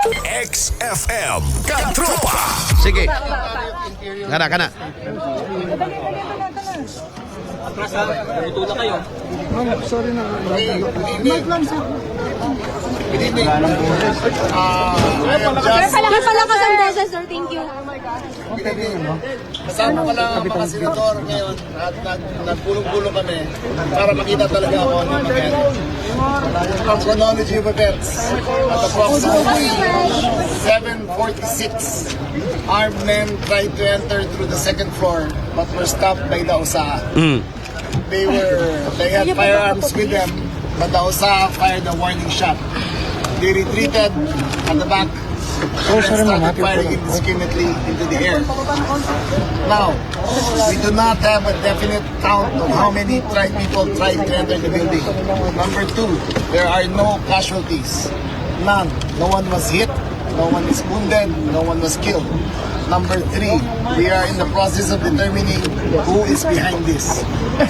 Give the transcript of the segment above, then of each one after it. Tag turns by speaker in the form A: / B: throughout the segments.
A: XFM Katropa.
B: Sige. Kana, kana.
C: Tutulak kayo.
D: Sorry na. Mic lang, sir.
E: Good evening. I am
F: Sir,
E: just
F: palakas ang boses, sir. Thank you.
E: Good evening. Kasama ko lang ang mga senador ngayon at nagpulong-pulong kami para makita talaga ako ano yung mangyari. Ang chronology of events: at approximately 7:46, armed men tried to enter through the second floor but were stopped by the OSAA. They had firearms with them, but the OSAA fired a warning shot. They retreated at the back and then started firing indiscriminately into the air. Now, we do not have a definite count of how many people tried to enter the building. Number two, there are no casualties. None. No one was hit, no one is wounded, no one was killed. Number three, we are in the process of determining who is behind this.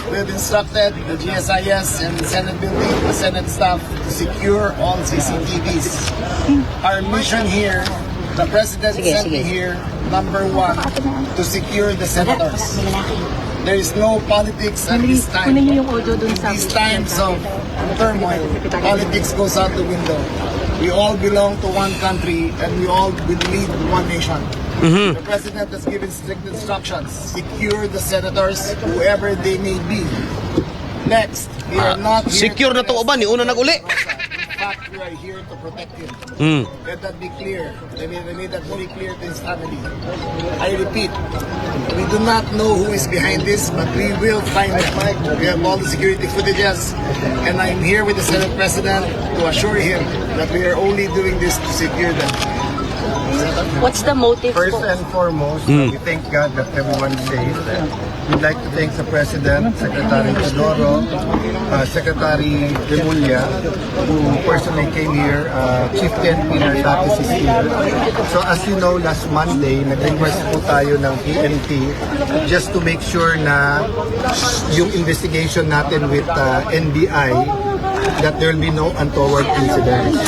E: We have instructed the GSIS and the Senate building, the Senate staff, to secure all CCTVs. Our mission here, the President sent me here, number one, to secure the senators. There is no politics at this time.
G: Kunin niyo yung audio dun
E: In
G: sa
E: these times of turmoil, politics goes out the window. We all belong to one country and we all will lead one nation. The President has given strict instructions: secure the senators, whoever they may be. Next, we are not here
B: Secure na to
E: arrest
B: uban, ni una naguli.
E: In fact, we are here to protect him. Let that be clear. Let me that very clear to his family. I repeat, we do not know who is behind this, but we will find them. We have all the security footages, and I'm here with the Senate President to assure him that we are only doing this to secure them.
G: What's the motive
H: First
G: po?
H: And foremost, we thank God that everyone's safe. We'd like to thank the President, Secretary Teodoro, Secretary Remulla, who personally came here, Chief PNP Nartatez is here. So as you know, last Monday, nag-request po tayo ng PNP just to make sure na yung investigation natin with NBI, that there will be no untoward incidents.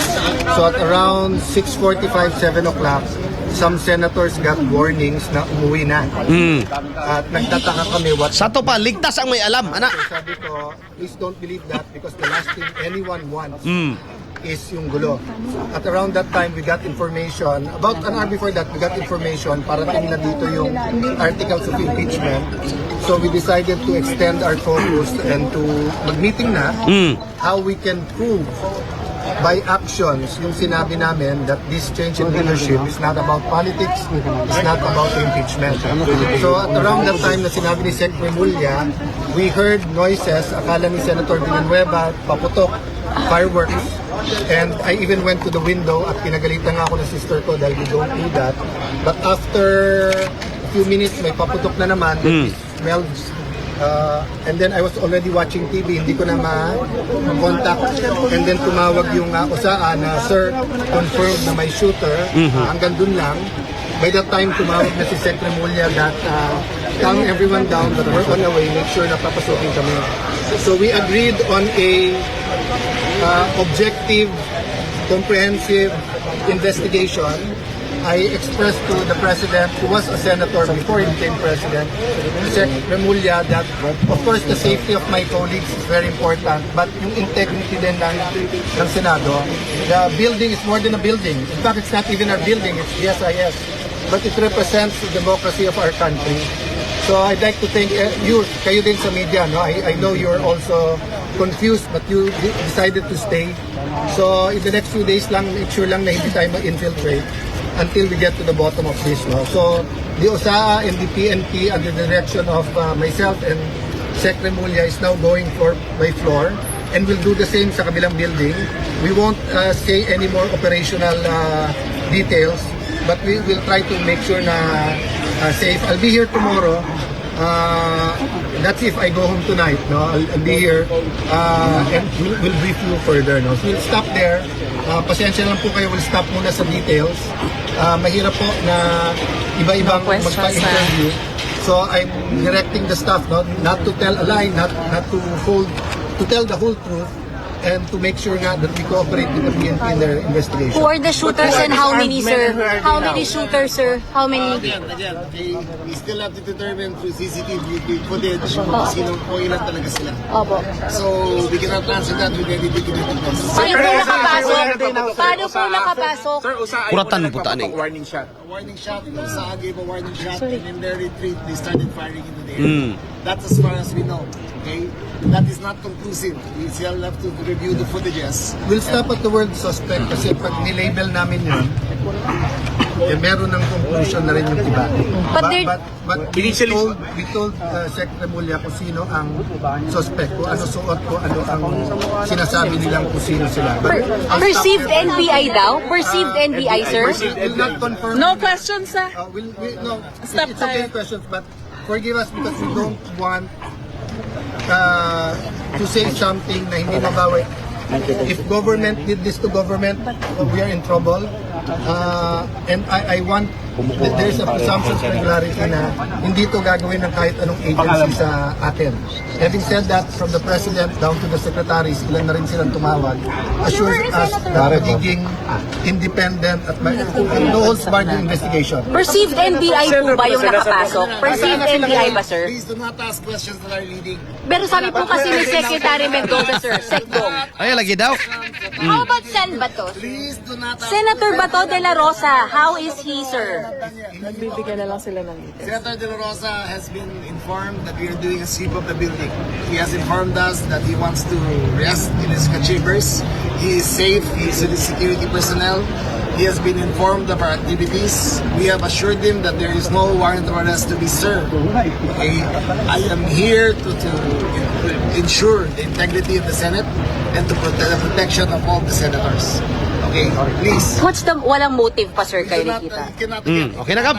H: So at around 6:45, 7 o'clock, some senators got warnings na umuwi na. At nagtataka kami what
B: Sa to pa, ligtas ang may alam, ana.
H: So sabi ko, please don't believe that because the last thing anyone wants is yung gulo. At around that time, we got information, about an hour before that, we got information, parating na dito yung articles of impeachment. So we decided to extend our focus and to mag-meeting na how we can prove by actions yung sinabi namin that this change in leadership is not about politics, it's not about impeachment. So at around that time na sinabi ni Sec Remulla, we heard noises, akala ni Senator Villanueva, paputok, fireworks, and I even went to the window at pinagalitan nga ako ng sister ko dahil we don't do that. But after a few minutes, may paputok na naman, we smelled. And then I was already watching TV, hindi ko na ma-contact. And then tumawag yung OSAA na, "Sir, confirmed na may shooter." Hanggang dun lang. By that time, tumawag na si Sec Remulla that calm everyone down, that we're on our way, make sure na papasukin kami. So we agreed on a objective, comprehensive investigation. I expressed to the President, who was a senator before he became president, Sec Remulla, that of course the safety of my colleagues is very important, but yung integrity din ng Senado, the building is more than a building. In fact, it's not even our building, it's GSIS. But it represents the democracy of our country. So I'd like to thank you, kayo din sa media, no? I know you're also confused, but you decided to stay. So in the next few days lang, make sure lang na hindi tayo ma-infiltrate until we get to the bottom of this. No? So the OSAA and the PNP under the direction of myself and Sec Remulla is now going floor by floor and we'll do the same sa kabilang building. We won't say any more operational details, but we will try to make sure na safe. I'll be here tomorrow. That's if I go home tonight. No, I'll be here and we'll brief you further. No, so we'll stop there. Pasensya lang po kayo. We'll stop muna sa details. Mahirap po na iba-ibang
G: No questions.
H: Magpa-interview. So I'm directing the staff, no, not to tell a lie, not to hold, to tell the whole truth. And to make sure nga that we cooperate with the PNP in their investigation.
F: Who are the shooters and how many, sir? How many shooters, sir? How many?
E: Again, okay, we still have to determine through CCTV footage kung sino, kung ilan talaga sila.
F: Opo.
E: So, we cannot answer that with any definitiveness.
F: Paano po nakapasok? Paano po nakapasok?
A: Sir, OSAA
B: Kuratan
A: po
B: po ta ani.
A: warning shot.
E: A warning shot, OSAA gave a warning shot, and in their retreat, they started firing into the air. That's as far as we know, okay? That is not conclusive. We still have to review the footages.
H: We'll stop at the word suspect kasi pag nilabel namin yun, eh, meron ng conclusion na rin yung iba. But we told Sec Remulla kung sino ang suspect, kung ano suot, kung ano ang sinasabi nilang kung sino sila. But I'll stop
F: Perceived
H: there.
F: NBI daw? Perceived NBI, sir?
H: We'll not confirm.
C: No questions, sir.
H: No,
C: Stop
H: it's okay
C: tayo.
H: questions, but forgive us because we don't want to say something na hindi mabawi. If government did this to government, we are in trouble. And I want, there's a presumption of regularity na hindi to gagawin ng kahit anong agency sa atin. Having said that, from the president down to the secretaries, ilan na rin silang tumawag, assures us na magiging independent at no holds barred yung investigation.
F: Perceived NBI po ba yung nakapasok? Perceived NBI ba, sir?
E: Please do not ask questions that are leading.
F: Pero sabi po kasi ni Secretary Mendoza, sir, Secdong.
B: Ay, lagi daw.
F: How about Sen Bato?
E: Please do not ask.
F: Senator Bato de la Rosa, how is he, sir?
C: Nagbibigay na lang sila ng details.
E: Senator De La Rosa has been informed that we are doing a sweep of the building. He has informed us that he wants to rest in his chambers. He is safe. He is with his security personnel. He has been informed of our activities. We have assured him that there is no warrant of arrest to be served. Okay? I am here to ensure the integrity of the Senate and to protect the protection of all the senators. Okay? Please.
F: What's the, walang motive pa, sir, kayo
E: You cannot,
F: nakita?
E: you cannot,
B: Okay na, Gab.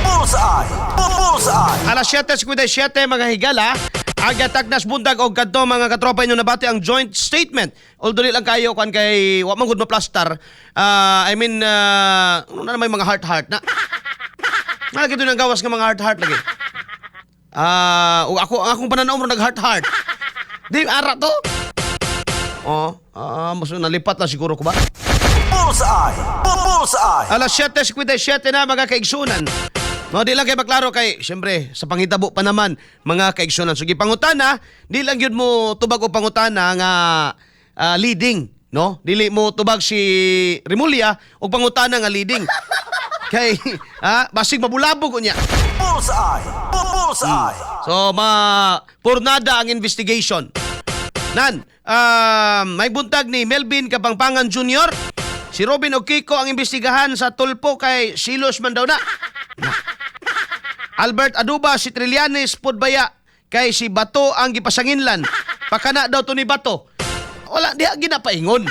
I: Bullseye! Bullseye!
B: Alas 7:57, mga higala. Aga tagnas bundag og kadto, mga katropa, inyo nabati ang joint statement. Although di lang kayo kuan kay wa man gud ma-plaster. Ah, I mean, ano na may mga heart heart na. Malagi doon ang gawas nga mga heart heart lagi. Ah, ug ako ang akong pananaw mo nag heart heart. Di ara to. Oh, mas nalipat na siguro ko ba?
I: Bullseye! Bullseye!
B: Alas 7:57 na, mga kaigsunan. No, di lang kay maklaro kay siyempre sa panghitabo pa naman, mga kaigsunan. So gipangutana, di lang gyud mo tubag o pangutana nga leading, no? Dili mo tubag si Remulla og pangutana nga leading. Kay basig mabulabog unya.
I: Bullseye! Bullseye!
B: So ma purnada ang investigation. Nan, may buntag ni Melvin Kapangpangan Jr. Si Robin o Kiko ang imbestigahan sa Tulfo kay silos man daw na. Albert Aduba, si Trillanes Podbaya kay si Bato ang gipasanginlan. Pakana daw to ni Bato. Wala diha ginapaingon.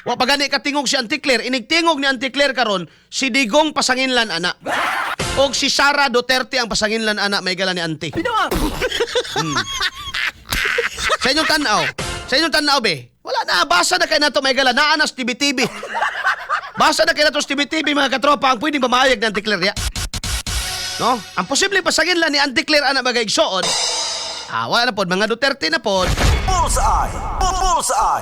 B: Wa pa gani katingog si Auntie Claire. Inigtingog ni Auntie Claire karon si Digong pasanginlan ana. Og si Sara Duterte ang pasanginlan ana, may gala ni Auntie. Sa inyong tanaw. Sa inyong tanaw, be. Wala na, basa na kay nato, may gala. Naa na sa TV-TV. Basa na kay nato sa TV-TV, mga katropa, ang pwedeng mamayag ng Auntie Claire ya. No? Ang posible pasagin lang ni Auntie Claire ana mga igsoon. Ah, wala na pod, mga Duterte na pod.
I: Bullseye! Bullseye!